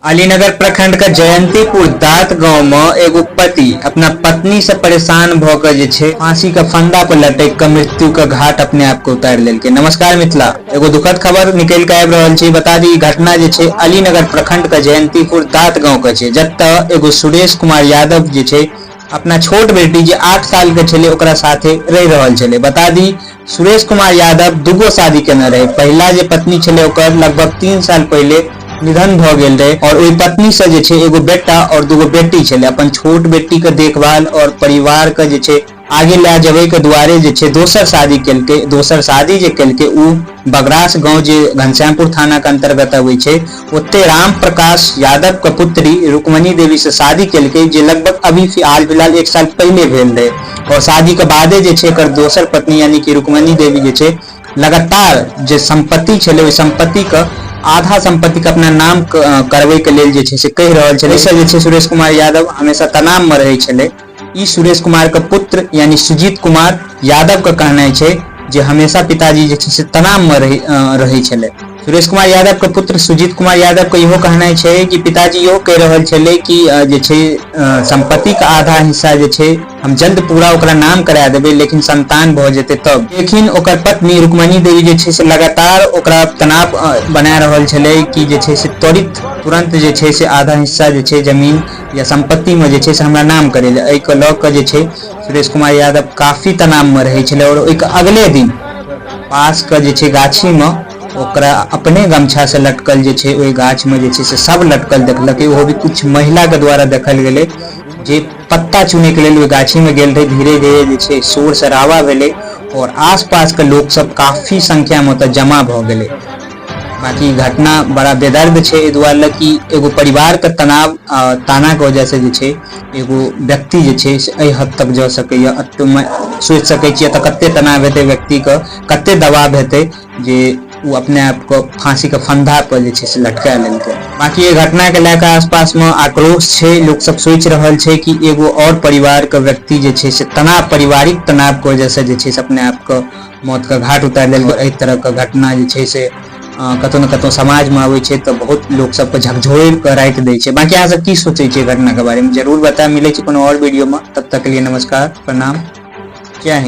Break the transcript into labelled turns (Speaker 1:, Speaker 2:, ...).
Speaker 1: अलीनगर प्रखंड के जयंतीपुर दात गांव में एगो पति अपना पत्नी से परेशान भ के जे छै फांसी के फंदा पर लटक के मृत्यु के घाट अपने आप के उतार लेलकै। नमस्कार मिथिला, एगो दुखद खबर निकल के आबि रहल छै। बता दी, घटना जे छै अलीनगर प्रखंड के जयंतीपुर दात गांव के छै, जतऽ एगो सुरेश कुमार यादव जे छै अपना छोट बेटी जे 8 साल के छलै ओकरा साथे रहि रहल छलै। बता दी, सुरेश कुमार यादव दूगो शादी केने रहे। पहिला जे पत्नी छलै ओकर लगभग 3 साल पहिले निधन भऽ गेल रहे और ओहि पत्नी से जे छै एगो बेटा और दूगो बेटी छलै। अपन छोट बेटी के देखभाल और परिवार के जे छै आगे लए जेबै के दुआरे जे छै दोसर शादी केलकै। दोसर शादी जे केलकै उ बगरास गांव जे घनश्यामपुर थाना के अंतर्गत अबै छै ओते राम प्रकाश यादव के पुत्री रुक्मणी देवी से शादी केलकै, जे लगभग अभी हाल फिलहाल 1 साल पहिले भेल रहे। और शादी के बादे जे छै एकर दोसर पत्नी यानी कि रुक्मणी देवी जे छै लगातार जे संपत्ति छलै ओहि संपत्ति के आधा संपत्ति के अपना नाम करबै के लेल जे छै से कहि रहल छलै। एहिसँ जे छै सुरेश कुमार यादव हमेशा तनाव मे रहै छलै। ई सुरेश कुमार के पुत्र यानी सुजीत कुमार यादव के कहनाइ छै जे हमेशा पिताजी जे छै से तनाव मे रहै छलै। सुरेश कुमार यादव के पुत्र सुजीत कुमार यादव के इहो कहनाइ छै कि पिताजी इहो कहि रहल छलै कि जे छै संपत्ति के आधा हिस्सा जे छै हम जल्द पूरा ओकरा नाम करा देबै, लेकिन संतान भऽ जेतै तब। लेकिन ओकर पत्नी रुक्मणी देवी जे छै से लगातार ओकरा तनाव बना रहल छलै कि जे छै से त्वरित तुरंत जे छै से आधा हिस्सा जे छै जमीन या संपत्ति में जे छै से हमरा नाम करै लए। एहिके लऽ कऽ जे छै सुरेश कुमार यादव काफी तनाव में रहै छलै। और ओहिके अगले दिन पास के जे छै गाछी में ओकरा अपने गमछा से लटकल जे छै ओहि गाछ में जे छै से सब लटकल देखलकै। ओहो भी कुछ महिला के द्वारा देखल गेलै जे पत्ता चुने के लेल ओहि गाछी में गेल रहै। धीरे धीरे जे छै शोर शराबा भेलै और आस पास के लोक सब काफी संख्या में ओतऽ जमा भऽ गेलै। बाकी घटना बड़ा बेदर्द छै एहि दुआरे लए कि एगो परिवार के तनाव ताना के वजह से जे छै एगो व्यक्ति जे छै से एहि हद तक जा सकैया। सोचि सकै छियै तऽ कते तनाव हेतै व्यक्ति के, कते दबाव हेतै जे ओ अपने आप के फांसी के फंदा पर जे छै से लटका लेलकै। बाकी एहि घटना के लए कऽ आसपास मे आक्रोश छै। लोक सब सोचि रहल छै कि एगो और परिवार के व्यक्ति जे छै से तनाव, पारिवारिक तनाव के वजह से जे छै से अपने आप के मौत के घाट उतारि लेलकै। एहि तरह के घटना जे छै से कतौ ने कतौ समाज मे अबै छै तऽ बहुत लोक सबके झकझोरि कऽ राखि दै छै। बाकी अहाँ सब की सोचै छियै घटना के बारे मे जरूर बतायब। मिलै छै कोनो और वीडियो मे, तब तक के लिए नमस्कार, प्रणाम, जय हिंद।